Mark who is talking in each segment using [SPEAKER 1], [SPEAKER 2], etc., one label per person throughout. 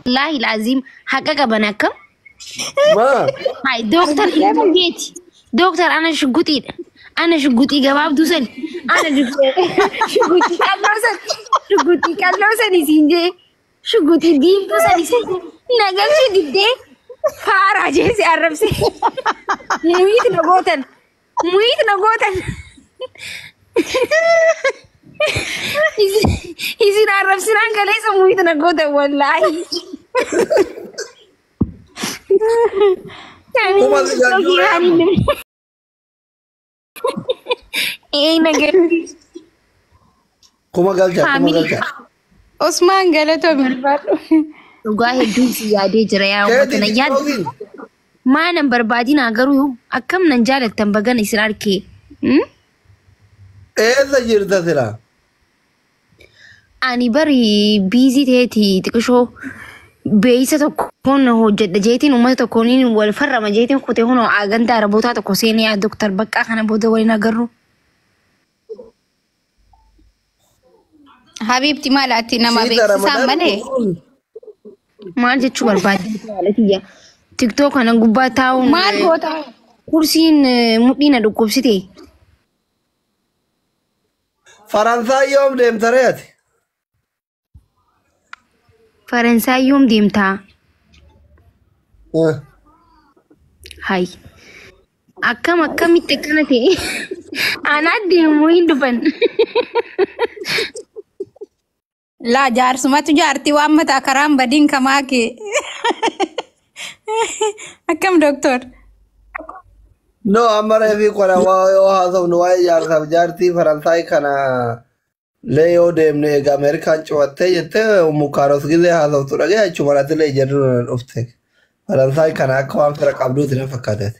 [SPEAKER 1] Wallaahi laaziim haqa qaban akkam.
[SPEAKER 2] Maa?
[SPEAKER 1] Hai dooktar Ilmugeeti. Dooktar ana shugguxiidha. Ana shugguxii gabaabduu sani. Ana shugguxii qalloo sani. Shugguxii qalloo sani siin jee. Shugguxii diimtuu sani siin jee. Nagalchuu diddee faaraa jee si arrabse. Muyiit na gootan. Muyiit na gootan. Isin arrabsinaan kaleessa muyiit na gootan wallaahi.
[SPEAKER 2] Kuma si galchuu
[SPEAKER 1] Ee nagalchi.
[SPEAKER 2] Kuma galcha, kuma
[SPEAKER 1] Faamilii.
[SPEAKER 2] galcha.
[SPEAKER 3] Usmaan galatoomi ulfaadhu.
[SPEAKER 1] Dhugaa hedduun si yaadee jira yaa uummata
[SPEAKER 2] Keeti
[SPEAKER 1] na yaadde.
[SPEAKER 2] tiktookiin.
[SPEAKER 1] Maa nan barbaadinaa garuu akkam nan jaalattan bagana isin arkee. Hmm?
[SPEAKER 2] Eessa jirta sila?
[SPEAKER 1] Ani bari biizii ta'eeti xiqishoo beeysa tokkoon hojjedha jeetiin uummata tokkoon wal farrama jeetiin kutee hunoo ganda arabootaa tokko seenee yaa doktar baqqaa kana booda waliin agarru.
[SPEAKER 3] Habiibti maal ati nama
[SPEAKER 2] Siita
[SPEAKER 3] beeksisaan
[SPEAKER 2] Ramadaan
[SPEAKER 3] malee.
[SPEAKER 2] kun
[SPEAKER 1] Maal jechuu barbaadde jaalatiyya. Tiktook kana gubbaa taa'uun
[SPEAKER 3] Maal goota?
[SPEAKER 1] kursiin mudhii na dhukkubsite.
[SPEAKER 2] Faransaay yoom deemta ree ati?
[SPEAKER 1] Faransaay yoom deemtaa?
[SPEAKER 2] Eh.
[SPEAKER 1] Hay. Akkam akkamitti akkana ta'e? Anaa deemuu hin dhufan.
[SPEAKER 3] Laa jaarsumatu jaartii waan mataa karaan badiin kamaa kee. Akkam doktor?
[SPEAKER 2] No, amma reefii kana waa yoo haasofnu waa'ee jaarsaaf jaartii Faransaay kana lee yoo deemne egaa Ameerikaan cufattee jettee mukaaros gizee haasoftu dhagee achuma irratti illee ija dura na dhufte. Faransaay kana akka waan fira qabduuti na fakkaate.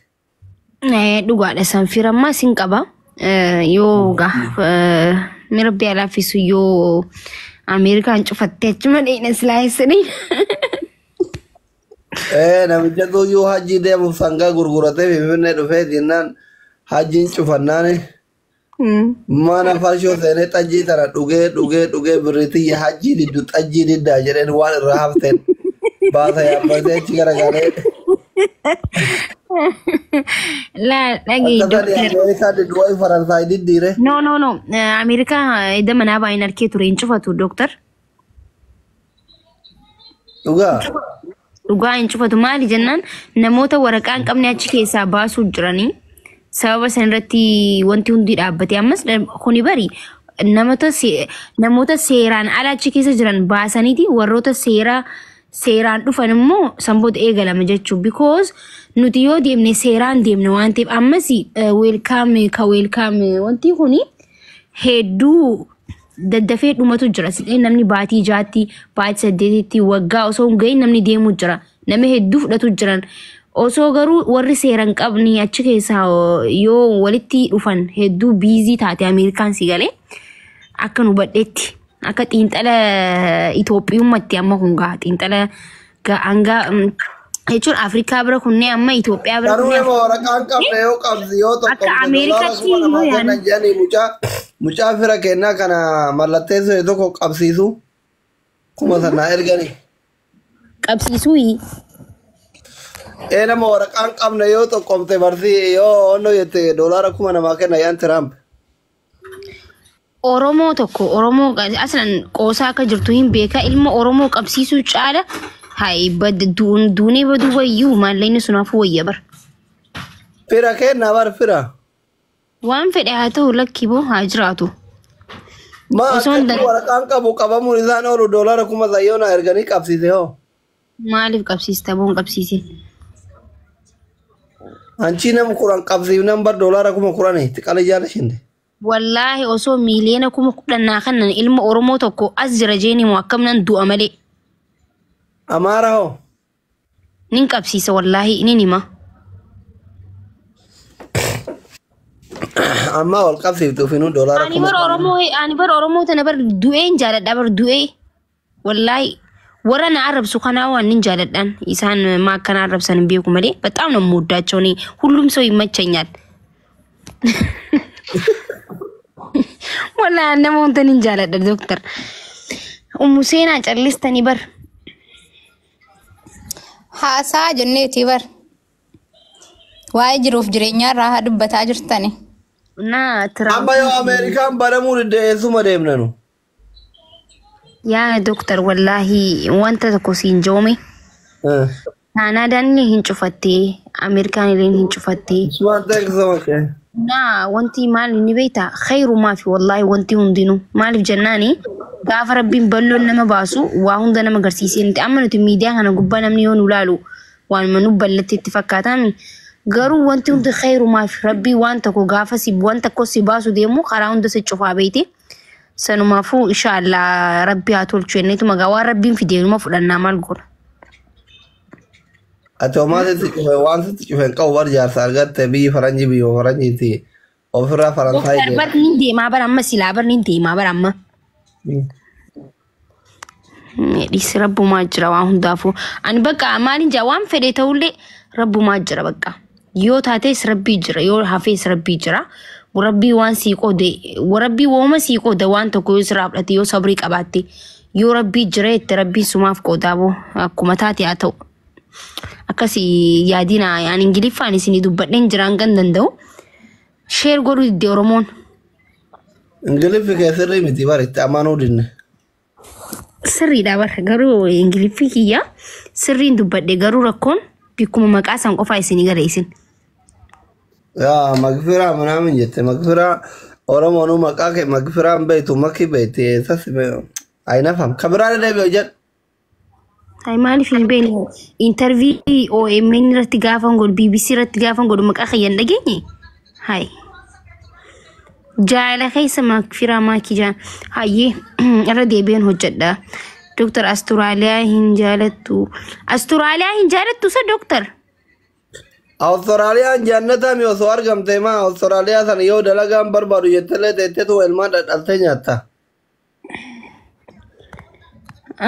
[SPEAKER 1] Eh, Dhugaadha san firammaa sin qaba. Eh, Yoo gaa mi rabbi haa laaffisu yoo Ameerikaan cufattee achuma dheena silaa eessanii.
[SPEAKER 2] Ee namicha tuyyuu hajji deemuuf sangaa gurguratee Finfinnee dhufee jennaan hajjiin cufannaani mana farshoo seenee xajjii tana dhugee dhugee dhugee birritiyya hajjii diddu xajjii diddaa jedheen waan irraa hafteen baasa yaabbatee achi garagalee
[SPEAKER 1] Laa dhagahi
[SPEAKER 2] akka sani
[SPEAKER 1] doktar.
[SPEAKER 2] Ameerikaa diddu wayi Faransaay diddiire.
[SPEAKER 1] No no no Ameerikaa edda manaa baay'een arkee ture hin cufatu doktar.
[SPEAKER 2] Dhugaa.
[SPEAKER 1] Dhugaa hin cufatu maali jennaan namoota waraqaa hin qabne achi keessaa baasuu jiranii sababa san irratti wanti hundi dhaabbate ammas kuni bari namoota namoota seeraan ala achi keessa jiran baasaniiti warroota seera seeraan dhufan immoo san booda eegalama jechuu because nuti yoo deemne seeraan deemne waan ta'eef ammas welcome ka welcome wanti kuni hedduu daddafee dhumatu jira. Sidhee namni baatii 6tti, baatii 8tti, waggaa osoo hin gahin namni deemu jira. Nama hedduu fudhatu jiran. Osoo garuu warri seera hin qabne achi keessaa yoo walitti dhufan hedduu biizii taate Ameerikaan si galee akka nu badheetti akka xiinxala Itoophiyummatti amma kun gaa xiinxala hanga jechuun Afrikaa bira kunnee amma Itoophiyaa bira
[SPEAKER 2] Garuu
[SPEAKER 1] kunnee
[SPEAKER 2] nama waraqaa hin qabne yoo qabsi yoo
[SPEAKER 1] Akka
[SPEAKER 2] tokkomte doolaara
[SPEAKER 1] Ameerikaatti
[SPEAKER 2] kuma
[SPEAKER 1] yoo
[SPEAKER 2] namaa
[SPEAKER 1] yaadne.
[SPEAKER 2] kennan jedhanii mucaa mucaa fira kennaa kana mallatteessuu tokko qabsiisu kuma sanaa erganii.
[SPEAKER 1] Qabsiisuu.
[SPEAKER 2] Ee nama waraqaa hin qabne yoo tokkomte barsii yoo onnoo jette doolaara 2000 kenna yaan Tiraamp.
[SPEAKER 1] Oromoo tokko Oromoo aslan qoosaa akka jirtu hin beeka ilma Oromoo qabsiisuu caala hay duunee baduu wayyuu maallaqni sun hafuu wayya bar.
[SPEAKER 2] Fira kenna bar fira.
[SPEAKER 1] Waan fedhe haa ta'u lakkii boo haa jiraatu.
[SPEAKER 2] Maa
[SPEAKER 1] Osoo hin
[SPEAKER 2] akkatti waraqaan qabu qabamuun isaan oolu doolaara 1000 yoo na erganii qabsiise hoo.
[SPEAKER 1] Maaliif qabsiista boon qabsiisin?
[SPEAKER 2] Anchi nama 10 qabsiifnan bar doolaara 10,000 itti qala jaalashinde.
[SPEAKER 1] Wallaahi osoo miiliyoona 10,000 naa kennan ilma Oromoo tokko as jira jeeni moo akkam nan du'a malee.
[SPEAKER 2] Amaara hoo.
[SPEAKER 1] Nin qabsiisa wallaahi nin hima.
[SPEAKER 2] Amma wal qabsiiftu ofiinuu doolaara
[SPEAKER 1] Ani
[SPEAKER 2] kuma
[SPEAKER 1] bar
[SPEAKER 2] 10.
[SPEAKER 1] Oromoo ani bar Oromoo tana bar du'een jaaladha bar du'ee. Wallaahi warra na arrabsu kanaa waan nin jaaladhaan isaan maa akkana arrabsan hin beeku malee በጣም ነው የምወዳቸው እኔ ሁሉም ሰው ይመቸኛል። Wallaahi nama hunda nin jaaladha doktar. Ummu seenaa callistanii bar.
[SPEAKER 3] Haasaa jenneeti bar. Waa'ee jiruuf jireenyaarraa haa dubbataa jirtani.
[SPEAKER 1] Naa Tiraamp.
[SPEAKER 2] Amma yoo Ameerikaan banamuu didde eessuma deemna nu?
[SPEAKER 1] Yaa Dooktar, wallaahi wanta tokko siin joome. Kaanaadaan illee hin cufattee, Ameerikaan illee hin cufattee.
[SPEAKER 2] Usmaan, thank you so much.
[SPEAKER 1] Naa wanti maal ni beektaa? Khayrumaa fi wallaahi wanti hundinuu maaliif jennaani, gaafa rabbiin balloon nama baasu waa hunda nama agarsiisee nuti amma nuti miidiyaa kana gubbaa namni yoo nu laalu waanuma nu ballatti itti fakkaatami. Garuu wanti hundi khayrumaa fi rabbii waan tokko gaafa si waan tokko si baasu deemu karaa hunda si cufaa beekte. Sanumaafuu inshaallah rabbi haa tolchu jenneetuma gaa waan rabbiin fidee numa fudhannaa, maal goona.
[SPEAKER 2] Ati homaa sitti cufe, waan sitti cufe hin qabu bar. Jaarsa argatte, biyyi faranjii biyya faranjiiti. Ofirraa Faransaay
[SPEAKER 1] Doktar, bar ni deemaa bar amma, silaa bar ni deemaa bar amma.
[SPEAKER 2] deema.
[SPEAKER 1] Dhiisi, rabbumaa jira waan hundaafuu. Ani bakka maalin jaa, waan fedhe ta'ullee rabbumaa jira bakka. Yoo taates rabbii jira, yoo hafees rabbii jira. Rabbii waan sii qoode, rabbii wooma sii qoode, waan tokko yoo sirraa fudhate, yoo sabrii qabaatte, yoo rabbii jira jette, rabbiin sumaaf qoodaa boo, akkuma taate haa ta'u. Akkasii yaadina. Ani Ingiliffaan isinii dubbadheen jiraan kan danda'u. Share godhuu didde Oromoon.
[SPEAKER 2] Ingiliffi kee sirrii miti bar, itti amanuu dinne.
[SPEAKER 1] Sirriidha bara, garuu Ingiliffi kiyya sirriin dubbadhe, garuu rakkoon bikkuma maqaa san qofaa isinii gara isin.
[SPEAKER 2] Yaa magfiraa minaamin jette, magfiraa Oromoonuu maqaa kee magfiraan beektu, makki beekti, eessas ayinafam kabiraa deebi'u jedhu.
[SPEAKER 1] Ay, maaliif hin beekne? Interview OMN irratti gaafa godhu, BBC irratti gaafa godhu maqaa kiyya hin dhageenye? Hai. Jaala keessa magfiraa maakii jaan. Hayyee, irra deebi'een hojjedha. Dooktar, Asturaaliyaa hin jaalattu. Asturaaliyaa hin jaalattu sa, dooktar?
[SPEAKER 2] Awustiraaliyaan jannata mi osoo argamte maa Awustiraaliyaa sana yoo dalagaan barbaadu jettellee teetteetu ilmaan dhadhaltee nyaatta.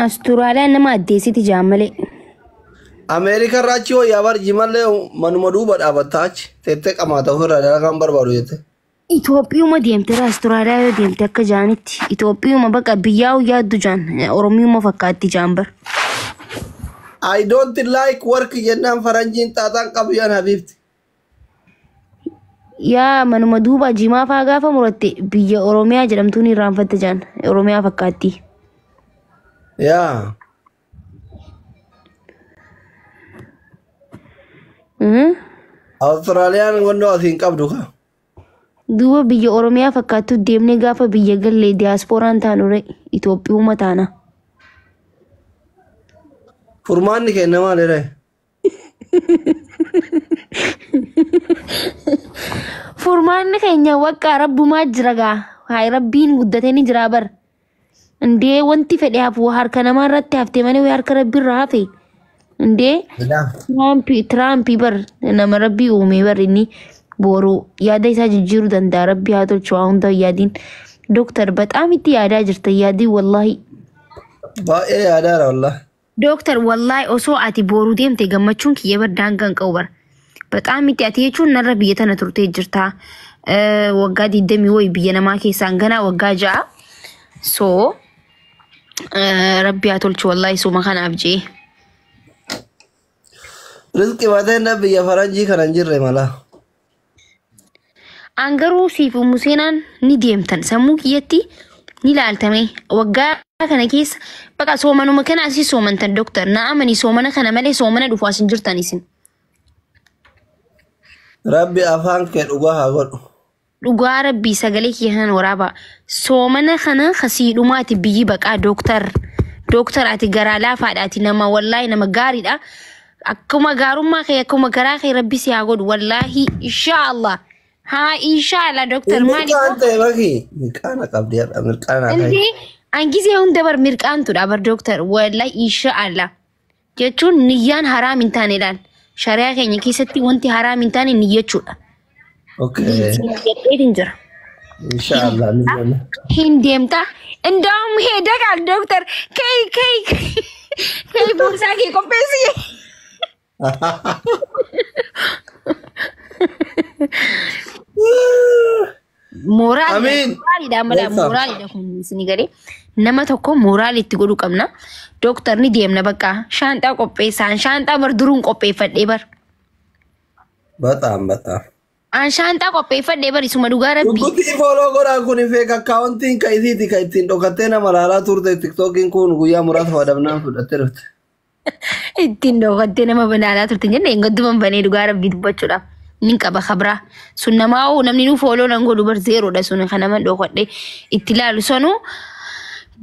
[SPEAKER 1] Asturaaliyaan nama addeessiti jaan malee.
[SPEAKER 2] Ameerikaa irraa achi wayyaa bar, jimallee manuma duuba dhaabatta, achi teettee qamaata ofirraa dalagaan barbaadu jette.
[SPEAKER 1] Itoophiyuma deemte Asturaaliyaa yoo deemte akka jaanitti Itoophiyuma bakka biyyaa yaaddu jaan, Oromiyuma fakkaatti jaan bar.
[SPEAKER 2] I don't like work jennaan faranjiin xaaxaan qabu yaan habiibti.
[SPEAKER 1] Yaa, manuma duuba jimaa faa gaafa muratte biyya Oromiyaa jedhamtuun irraanfatte jaan, Oromiyaa fakkaatti.
[SPEAKER 2] Yaa. Awustiraaliyaan wannoo asiin qabdu ka.
[SPEAKER 1] Duuba biyya Oromiyaa fakkaattu deemnee gaafa biyya galle diyaasporaan taanu Itoophiyuma taana.
[SPEAKER 2] Furmaanni kenna maali ree?
[SPEAKER 1] Furmaanni keenya waqqa rabbumaa jira gaa. Hayi, rabbiin guddatee ni jira bar. Indee, wanti fedhe hafu harka namaa irratti haftee malee harka rabbiirra hafe. Indee, Tiraampi bar nama rabbii uume bar, inni boru yaada isaa jijjiiruu danda'a, rabbii haa tolchu waa hunda yaadiin. Dooktar, በጣም itti yaadaa jirta yaadii wallahi.
[SPEAKER 2] Baay'ee yaadaara wallahi.
[SPEAKER 1] Dooktar, wallahi osoo ati boruu deemte gammachuun kiyya bar daangaa hin qabu bar. በጣም itti ati jechuun narra biyya tana turtee jirta. Waggaa 20 wayi biyya namaa keessaan ganaa waggaa 6. So rabbi haa tolchu wallahi suma kanaaf jee.
[SPEAKER 2] Rizqi mateen biyya faranjii kana hin jirre mala.
[SPEAKER 1] An garuu siif Museenaan ni deemtan sammuu kiyyatti ni laaltame waggaa kana keessa baqa soomanuma kana asii soomantan, dooktar, na amani, soomana kana malee soomana dhufu as hin jirtan isin.
[SPEAKER 2] Rabbi afaan kee dhugaa haa godhu.
[SPEAKER 1] Dhugaa rabbii sagalee kiyya kanan waraabaa. Soomana kana kasii dhumaati biyyi baqaa, dooktar. Dooktar, ati garaa laafaadha, ati nama wallaahi nama gaariidha. Akkuma gaarummaa kee, akkuma garaa kee rabbi si haa godhu wallaahi inshaallah. Haa, inshaallah dooktar, maali?
[SPEAKER 2] Mirqaan ta'e bakki. Mirqaana qabdi har'a, mirqaana ta'e.
[SPEAKER 1] Indee, an gisee hunda bar mirqaantudha bar, dooktar, wallaahi inshaallah. Jechuun niyyaan haraam hin taane laal. Shariyaa keenya keessatti wanti haraam hin taane niyyachuudha.
[SPEAKER 2] Okay.
[SPEAKER 1] Jedheetiin jira.
[SPEAKER 2] Inshaallah ni jenna.
[SPEAKER 1] Hin deemta. እንደውም ሄደካል ዶክተር፣ ከይ ከይ ከይ ቦርሳ kee qopheessi.
[SPEAKER 2] Amiin.
[SPEAKER 1] Mooraaliidha mala
[SPEAKER 2] Beektaa.
[SPEAKER 1] mooraaliidha kun isinii galee. Nama tokko mooraal itti godhuu qabna. Dooktar ni deemna bakka shaanxaa qopheessaan shaanxaa bar duruun qopheeffadhee bar.
[SPEAKER 2] Bataam bataam.
[SPEAKER 1] An shaanxaa qopheeffadhee bar isuma dhugaa rabbii.
[SPEAKER 2] Dhuggutii follow godhaan kun fake accountiin ka isiiti ka ittiin dhokattee nama laalaa turte tiktookiin kun guyyaa muraasa fayyadamnaan fudhattee dhufte.
[SPEAKER 1] Ittiin dhokattee nama banaalaa turte jenne hin gadduman banee dhugaa rabbii dubbachuudhaaf. Nin qaba kabraa. Sun namaa hoo namni nu follow nan godhu bar zeeroodha sun kan nama dhokadhe itti ilaalu sanuu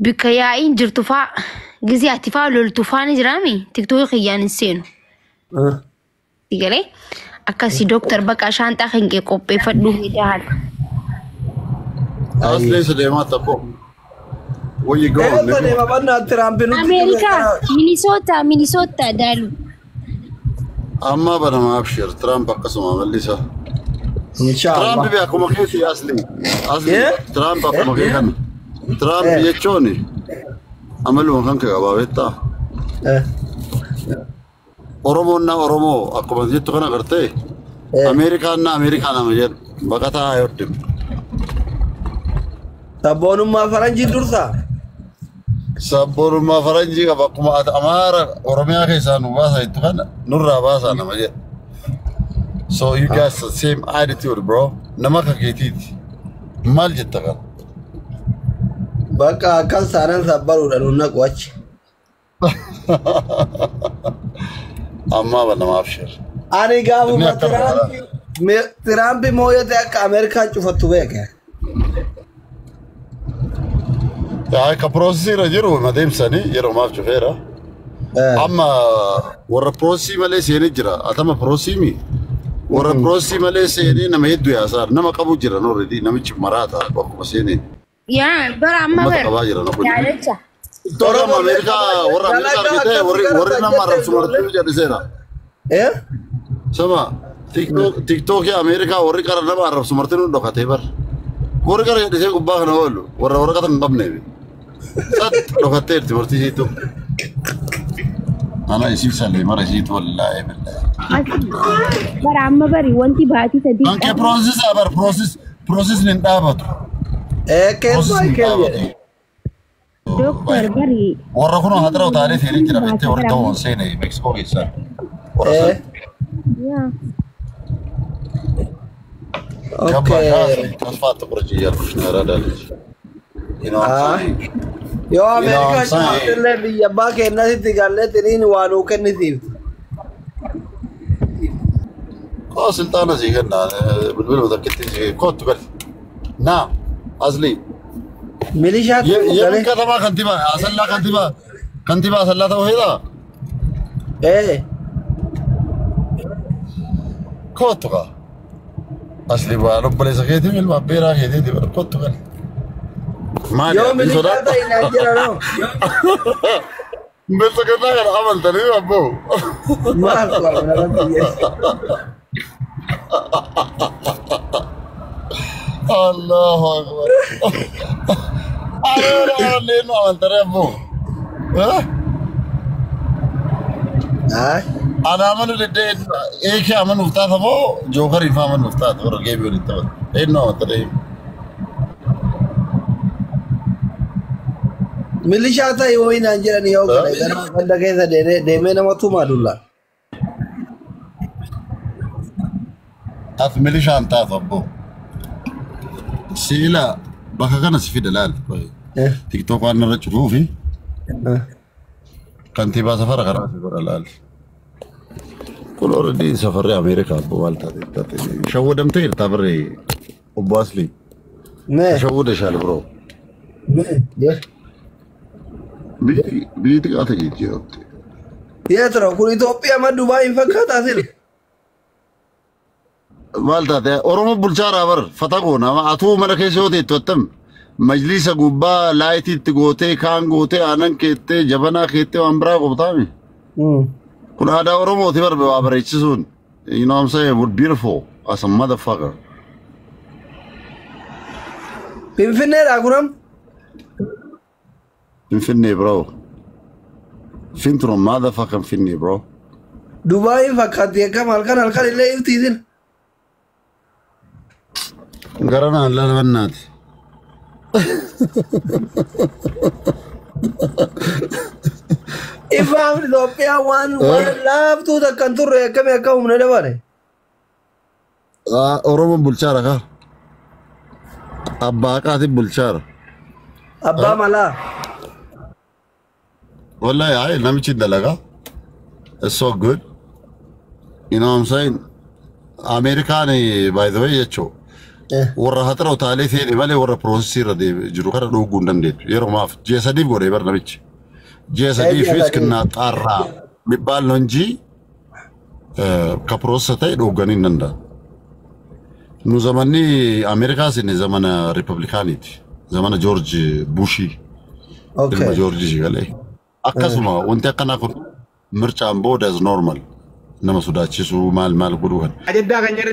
[SPEAKER 1] bikka yaa'iin jirtu faa gizee ati faa loltu faa ni jiraami tiktookii kiyyaan hin seenu. Galee akkasii dooktar bakka shaanxaa kan kee qopheeffadhu haala.
[SPEAKER 4] Asli se deemaa tapho. Where you going?
[SPEAKER 2] Eessa
[SPEAKER 4] Nigga?
[SPEAKER 2] deema bannaa Tiraampi nutti
[SPEAKER 1] Ameerikaa Minisoota Minisoota daalu.
[SPEAKER 4] Amma banama abshir. Trump akkasuma malli isaa.
[SPEAKER 2] Inshaallah.
[SPEAKER 4] Trump be akkuma keeti asli. Asli
[SPEAKER 2] Eh?
[SPEAKER 4] Trump akkuma kee kana. Trump
[SPEAKER 2] Eh.
[SPEAKER 4] jechuun amaluma kan kee qabaa beektaa?
[SPEAKER 2] Eh.
[SPEAKER 4] Oromoon na Oromoo akkuma jettu kana gartee
[SPEAKER 2] Eh.
[SPEAKER 4] Ameerikaan na Ameerikaa nama jedhu baqataa haa hodhimu.
[SPEAKER 2] Sabboonummaa faranjii dursaa.
[SPEAKER 4] Sabboonummaa faranjii qaba akkuma ati Amaara Oromiyaa keessaa nu baasaa jettu kana nurraa baasaa nama jedhu. So you guys the same attitude, bro. Nama akka keetiiti. Maal jetta kana?
[SPEAKER 2] Bakka akkas taanaan sabbaruudha nu naqu achi.
[SPEAKER 4] Ammaa banama abshir.
[SPEAKER 2] Ani
[SPEAKER 4] Inni
[SPEAKER 2] gaafuma
[SPEAKER 4] akkam
[SPEAKER 2] Tiraampi mooyate akka Ameerikaan cufattu beeke.
[SPEAKER 4] Yaa ka processii irra jiru adeemsanii yeroo maaf cufeera. Amma warra processii malee seenee jira. Atama processii mi? Warra processii malee seenee nama hedduu yaasaa nama qabu jira already namichi maraata bakkuma seenee.
[SPEAKER 1] Yaa bara amma
[SPEAKER 4] Uummata
[SPEAKER 1] bara.
[SPEAKER 4] qabaa jira na kun.
[SPEAKER 1] Yaadacha.
[SPEAKER 4] Warra Ameerikaa warra Ameerikaa argitee warri nama arrabsu martuu jedhiseera.
[SPEAKER 2] Eh?
[SPEAKER 4] Sama tiktookii Ameerikaa warri qara nama arrabsu martuu nu dhokatee bar. Warri qara jedhisee gubbaa kana oolu warra waraqata hin qabneef. Sat dhokatteerti martii isiitu. Ana isii salee mara isiitu wallaahi billaahi.
[SPEAKER 1] Bara amma bari wanti baatii sadii.
[SPEAKER 4] Anke process bar process process hin dhaabatu.
[SPEAKER 2] Eh,
[SPEAKER 4] Process
[SPEAKER 2] keessumaa
[SPEAKER 4] hin
[SPEAKER 2] kee
[SPEAKER 4] dhaabatu.
[SPEAKER 2] jedhe.
[SPEAKER 1] Dooktar bari.
[SPEAKER 4] Warra kun hatara utaalee seenee jira beektee warri ta'uun seene Meeksikoo keessaa. Warra
[SPEAKER 2] Eh.
[SPEAKER 4] san.
[SPEAKER 1] Yaa.
[SPEAKER 4] ገባሽ?
[SPEAKER 2] Okay.
[SPEAKER 4] ተስፋ አትቁረጪ እያልኩሽ ነው። ያራዳ ልጅ You know what I'm
[SPEAKER 2] Ah.
[SPEAKER 4] saying?
[SPEAKER 2] Yoo
[SPEAKER 4] You know what I'm
[SPEAKER 2] Ameerikaan
[SPEAKER 4] saying?
[SPEAKER 2] cufattillee biyya abbaa keenyatti gallee tiriin waa nuu kennitiif.
[SPEAKER 4] Koo silxaana sii kenna bilbiluma takkitti sii kootu gali. ና አዝሊ
[SPEAKER 2] Milishaatti
[SPEAKER 4] የምን
[SPEAKER 2] galee.
[SPEAKER 4] ከተማ ከንቲባ አሰላ ከንቲባ ከንቲባ አሰላ ተው ሄዳ
[SPEAKER 2] Eh.
[SPEAKER 4] kootu kaa asli waan obboleessa keetii ilma abbeeraa keetiiti bara kootu gali. Maali
[SPEAKER 2] Yoo
[SPEAKER 4] abdiin
[SPEAKER 2] milishaa
[SPEAKER 4] sodaadha?
[SPEAKER 2] ta'e naan jira noo.
[SPEAKER 4] Bilisa kana amantanii abboo.
[SPEAKER 2] Maal qaba namatti jedhe.
[SPEAKER 4] Allahu akbar. Areera amallee nu amantanii abboo. Eh?
[SPEAKER 2] Ah.
[SPEAKER 4] Ana amanu diddee eekee amanuuf taata moo jookariif amanuuf taata warra geebii waliin taphatu. Eenyu amantanii?
[SPEAKER 2] Milishaa ta'e wayii naan jedhani yoo gale gara ganda keessa deemee deemee nama tumaa dulla.
[SPEAKER 4] Ati milishaan taatu abboo. Siila bakka kana si fida laal.
[SPEAKER 2] Eh.
[SPEAKER 4] Tiktook waan irra cufuu fi
[SPEAKER 2] Eh.
[SPEAKER 4] kantiibaa safara karaa fi godha laal. Kun already safarri Ameerikaa abboo maal taate taate. Shawwadamtee jirta barree obbo Aslii.
[SPEAKER 2] Mee.
[SPEAKER 4] Shawwadashaal biroo.
[SPEAKER 2] Mee.
[SPEAKER 4] Biyyi xiqqaa ta'e jijjiiramte.
[SPEAKER 2] Yeetro kun Itoophiyaa ma Dubaay hin fakkaataa sila.
[SPEAKER 4] Maal taate Oromoo bulchaaraa bar fata goona atuu mana keessa yoo teettu attam majlisa gubbaa laayitiitti gootee kaan gootee aannan keettee jabanaa keettee waan biraa qobtaami. Kun aadaa Oromooti barbe waa bareechisuun. You know what I'm saying? We're beautiful as a motherfucker.
[SPEAKER 2] Finfinneedha kunam.
[SPEAKER 4] Finfinnee bro. Fintuno motherfucking Finfinnee bro.
[SPEAKER 2] Dubaay hin fakkaatti akkam halkan halkan illee iftiisin.
[SPEAKER 4] Gara naan lalabannaati.
[SPEAKER 2] Ifaan Itoophiyaa waan waan laaftuu takka hin turre akkamii akka humna dabale.
[SPEAKER 4] Oromoon bulchaara kaa. Abbaa haqaatiin bulchaara.
[SPEAKER 2] Abbaa malaa.
[SPEAKER 4] Wallahi ay namichi dalagaa. It's so good. You know what I'm saying? Ameerikaan, by the way, jechuun warra haxira utaalee seene malee warra process irra jiru kana dhooguu hin dandeettu. Yeroo maaf ji'a 3f godhe bar namichi. Ji'a 3
[SPEAKER 2] Ji'a
[SPEAKER 4] fi
[SPEAKER 2] 3.
[SPEAKER 4] እስክናጣራ የሚባል ነው እንጂ ከ process ta'e dhooganii hin danda'an. Nu zamanni Ameerikaa sinne zamana Ripublikaaniiti. Zamana Joorji Bushii. Ilma Joorjii galee. Akkasuma wanti akkanaa kun mircaan booda is normal. Nama sodaachisuu maal maal godhuu kan.
[SPEAKER 5] Ajaddaa kan jedhu.